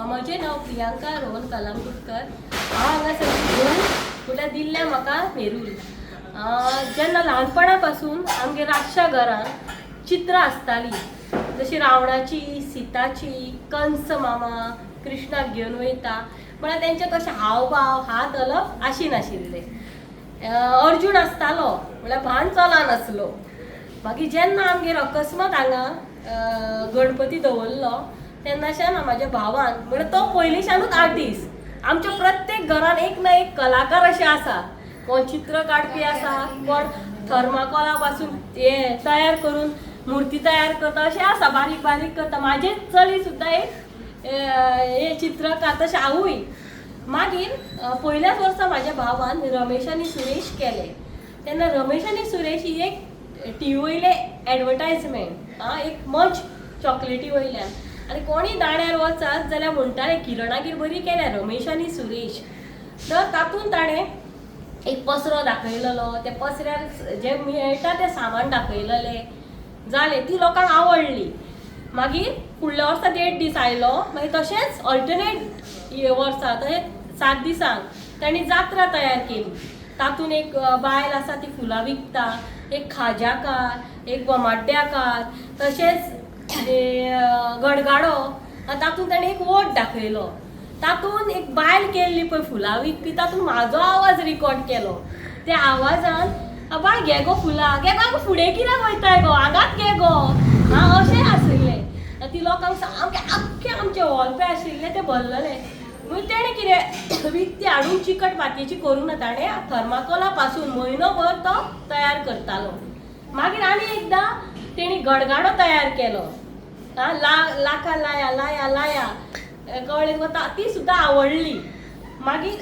म्हजें नांव प्रियांका रोहन कलांगुटकर. हांव हांगासर घेवन म्हटल्यार दिल्ल्या म्हाका नेरूल. जेन्ना ल्हानपणा पासून आमगेर रातच्या घरान चित्रां आसतालीं, जशी रावणाची, सिताची, कंस मामा कृष्णाक घेवन वयता म्हळ्यार तेंचे कशे हावभाव, हात हलप आशिनाशिल्ले. अर्जून आसतालो म्हळ्यार भान चलनासलो. मागीर जेन्ना आमगेर अकस्मात हांगा गणपती दवरलो तेन्नाच्यान म्हाज्या भावान, म्हळ्यार तो पयलींच्यानूच आर्टिस्ट. आमच्या प्रत्येक घरान एक ना एक कलाकार अशे आसा, कोण चित्र काडपी आसा, कोण थर्माकोला पासून हे तयार करून मुर्ती तयार करता अशें आसा, बारीक बारीक करता. म्हाजें चली सुद्दां एक हे चित्रकार, तशें हांवूय. मागीर पयल्याच वर्सा म्हाज्या भावान रमेश आनी सुरेश केले. तेन्ना रमेश आनी सुरेश ही एक टीवी वयले एडवर्टायजमेंट, आं, एक मंच चॉकलेटी वयल्यान, आनी कोणीय दाण्यार वचात जाल्यार म्हणटाले किरणागेर बरी केल्या रमेश आनी सुरेश. तर तातूंत ताणें एक पसरो दाखयलेलो, त्या पसऱ्यार जें मेळटा तें सामान दाखयलेलें जालें, ती लोकांक आवडली. मागीर फुडल्या वर्सा देड दीस आयलो, मागीर तशेंच ऑल्टरनेट वर्सा तशेंच 7 दिसांक तांणी जात्रा तयार केली. तातूंत एक बायल आसा ती फुलां विकता, एक खाज्याकार, एक बोमाड्याकार, तशेंच गडगाडो. आनी तातूंत ताणें एक वट दाखयलो, तातूंत एक बायल केल्ली पळय फुलां विकपी, तातूंत म्हाजो आवाज रिकॉर्ड केलो. त्या आवाजान, बाय घे गो फुलां, घे गो, फुडें कित्याक वयताय गो, हांगाच घे गो, आं, अशें आशिल्लें. ती लोकांक सामकें आख्खें आमचें हॉल पळय आशिल्लें तें भरलेलें. मागीर तेणें कितें विकती हाडून चिकट मातयेची करूंक ना, ताणें थर्माकोला पासून म्हयनोभर तो तयार करतालो. मागीर आनी एकदां तेणी गडगाडो तयार केलो, आं, ला लाका लाया लाया लाया, कळ्ळें तुका, ती सुद्दां आवडली. मागीर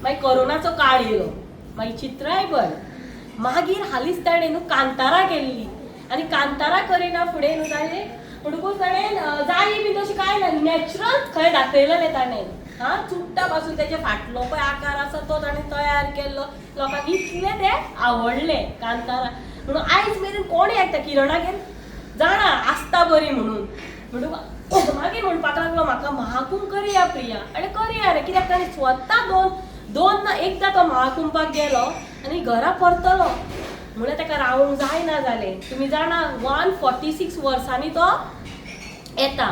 मागीर कोरोनाचो काळ येयलो, मागीर चित्रांय बंद. मागीर हालींच ताणें न्हू कांतारां केल्ली, आनी कांतारां करिना फुडें न्हू ताणें म्हणटकूच ताणें जायी बी तशें कांय ना, नॅचरल खंय दाखयलेलें ताणें. आं, चुडटा पासून तेजे फाटलो पळय आकार आसा तो ताणें तयार केल्लो, लोकांक इतलें तें आवडलें कांतारां. म्हणून आयज मेरेन कोणूय आयकता किरणागेर जाणा आसता बरी म्हणून. म्हणून मागीर म्हणपाक लागलो म्हाका महाकुंभ करया प्रिया, आनी करया रे, कित्याक ताणें स्वता दोन दोन ना एकदां तो महाकुंभाक गेलो आनी घरा परतलो, म्हणल्यार ताका रावूंक जायना जालें. तुमी जाणा 146 वर्सांनी तो येता,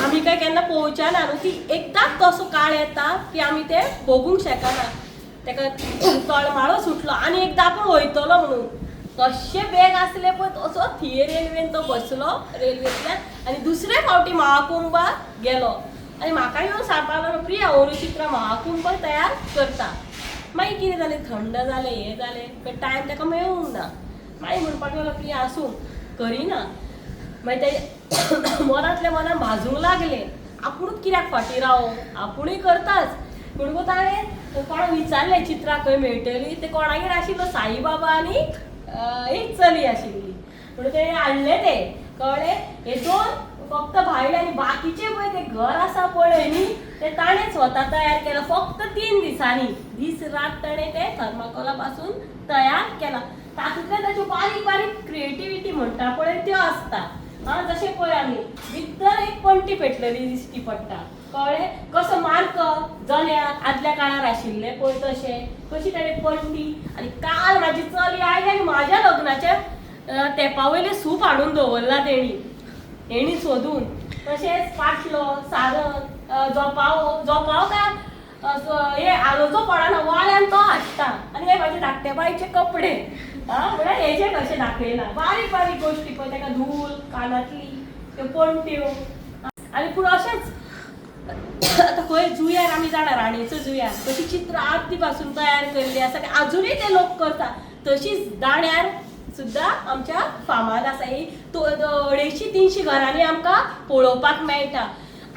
आमी काय केन्ना पळोवच्या ना न्हू, ती एकदांच तसो काळ येता की आमी ते भोगूंक शकना. ताका तळमाळो सुटलो आनी एकदां आपूण वयतलो म्हणून तशे बेग आसले पळय तसो थिये रेल्वेन तो बसलो रेल्वेंतल्यान आनी दुसरे फावटी महाकुंभाक गेलो. आनी म्हाका येवन सांगपाक लागलो प्रिया ओरू चित्रां महाकुंभ तयार करता. मागीर कितें जालें, थंड जालें, हें जालें, पण टायम ताका मेळूंक ना. मागीर म्हणपाक लागलो प्रिया आसूं करिना. मागीर ते मनांतल्या मनान भाजूंक लागलें, आपुणूच कित्याक फाटीं रावो, आपुणूय करताच. म्हणटकूच ताणें कोणाक विचारलें चित्रां खंय मेळटली, ते कोणागेर आशिल्लो साईबाबा आनी एक चली आशिल्ली, म्हणून तेणें हाडलें तें, कळ्ळें. हे दोन फक्त भायले आनी बाकीचे पळय ते घर आसा पळय न्ही ते ताणें स्वता तयार केलां फक्त 3 दिसांनी, दीस रात ताणें ते थर्माकोला पासून तयार केलां. तातूंतल्यान ताच्यो बारीक बारीक क्रिएटिविटी म्हणटा पळय त्यो आसता. आं, जशें पळय आमी भितर एक पणटी पेटलेली दिश्टी पडटा, कळ्ळें, कसो मार्क जन्याक आदल्या काळार आशिल्ले पळय तशें कशी ताणें पणटी. आनी काल म्हाजी चली आयली आनी म्हाज्या लग्नाच्या तेंपा वयलें सूप हाडून दवरलां तेणी, हेणी सोदून. तशेंच पाटलो, सारन, झोपावो, झोपावो काय हे आलोचो पडना, वाल्यान तो हाडटा. आनी हे म्हाजे धाकटे बायचे कपडे, आं, म्हळ्यार हेजे कशें दाखयलां बारीक बारीक गोश्टी पळय, ताका धूल कानांतली त्यो पणट्यो. आनी पूण अशेंच आतां खंय जुंयार आमी जाणा राणेचो जुंयार कशी चित्रां आदीं पासून तयार केल्ली आसा, आजुनूय ते लोक करता. तशीच दाण्यार सुद्दां आमच्या फामाद आसा ही 250-300 घरांनी आमकां पळोवपाक मेळटा.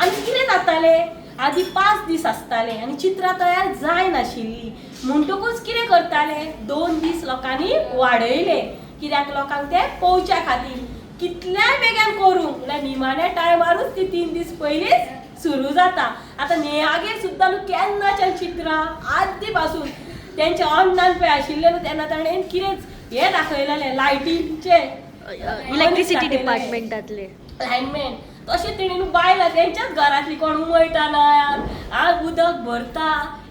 आनी कितें जातालें, आदी 5 दीस आसताले आनी चित्रां तयार जायनाशिल्लीं, म्हणटकूच कितें करताले 2 दीस लोकांनी वाडयले, कित्याक लोकांक ते पळोवच्या खातीर कितल्याय बेगीन करूंक, म्हळ्यार निमाण्या टायमारूच ती 3 दीस पयलींच सुरू जाता. आतां नेहागेर सुद्दां न्हू केन्नाच्यान चित्रां आदीं पासून तेंच्या अन्नान पळय आशिल्लें न्हू तेन्ना ताणें कितेंच हें दाखयलेलें लायटींचें इलेक्ट्रिसिटी डिपार्टमेंटातले लायनमॅन. तशें तेणी न्हू बायलां तेंच्याच घरांतली कोण उमळटा नळार आ उदक भरता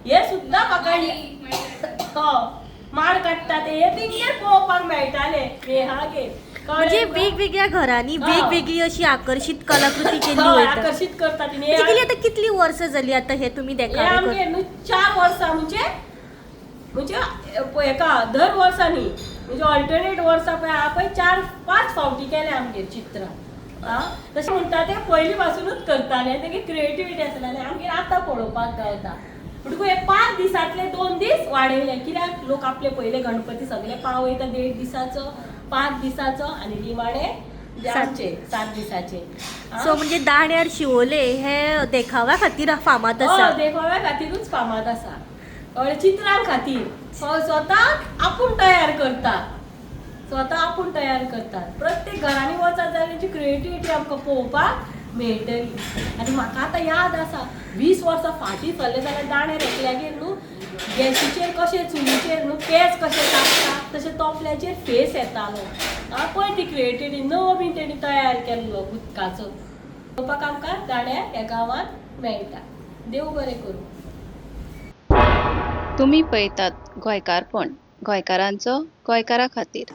हें सुद्दां म्हाका हय माड काडटा ते हे तेंगेर पळोवपाक मेळटालें नेहागेर. म्हणजे कळ्ळें तुका? वेगवेगळ्या घरांनी हय. वेगवेगळी अशी आकर्शीत कलाकृती केली हय, वयता. आकर्शीत करता तिने. म्हणजे आतां कितली वर्सां जाली आतां हे तुमी हे देखावे आमगे करता? न्हू 4 वर्सां म्हणजे म्हणजे हेका दर वर्सा न्ही म्हणजे ऑल्टरनेट वर्सा पळय हा पळय 4-5 फावटी केले आमगेर चित्रां. आं तशें म्हणटा ते पयलीं पासुनूच करताले, तेगे क्रिएटिविटी आसताले आमगेर आतां पळोवपाक गावता. म्हणटकूच हे 5 दिसांतले 2 दीस वाडयले कित्याक लोक आपले पयले गणपती सगळे पावयता 1.5 दिसाचो 5 दिसाचो आनी निमाणे आमचे 7 दिसाचे. सो म्हणजे दाण्यार शिवोले हे देखाव्या खातीर फामाद आसा. हय, देखाव्या खातीरूच फामाद आसा. कळ्ळें? चित्रां खातीर स्वताक आपूण तयार करता, स्वता आपूण तयार करतात. प्रत्येक घरांनी वचत जाल्यार तेंची क्रिएटिविटी आमकां पळोवपाक मेळटली. आनी म्हाका आतां याद आसा 20 वर्सां फाटीं सरले जाल्यार दाण्यार एकल्यागेर न्हू गॅसीचेर कशें चुलीचेर न्हू पेज कशें तापता तशें तोपल्याचेर फेस येतालो. आं पळय ती क्रिएटिविटी नवो बीन तेणी तयार केल्लो उदकाचो. पळोवपाक आमकां दाण्यार ह्या गांवांत मेळटा. देव बरें करूं. तुमी पळयतात गोंयकारपण, गोंयकारांचो गोंयकारा खातीर.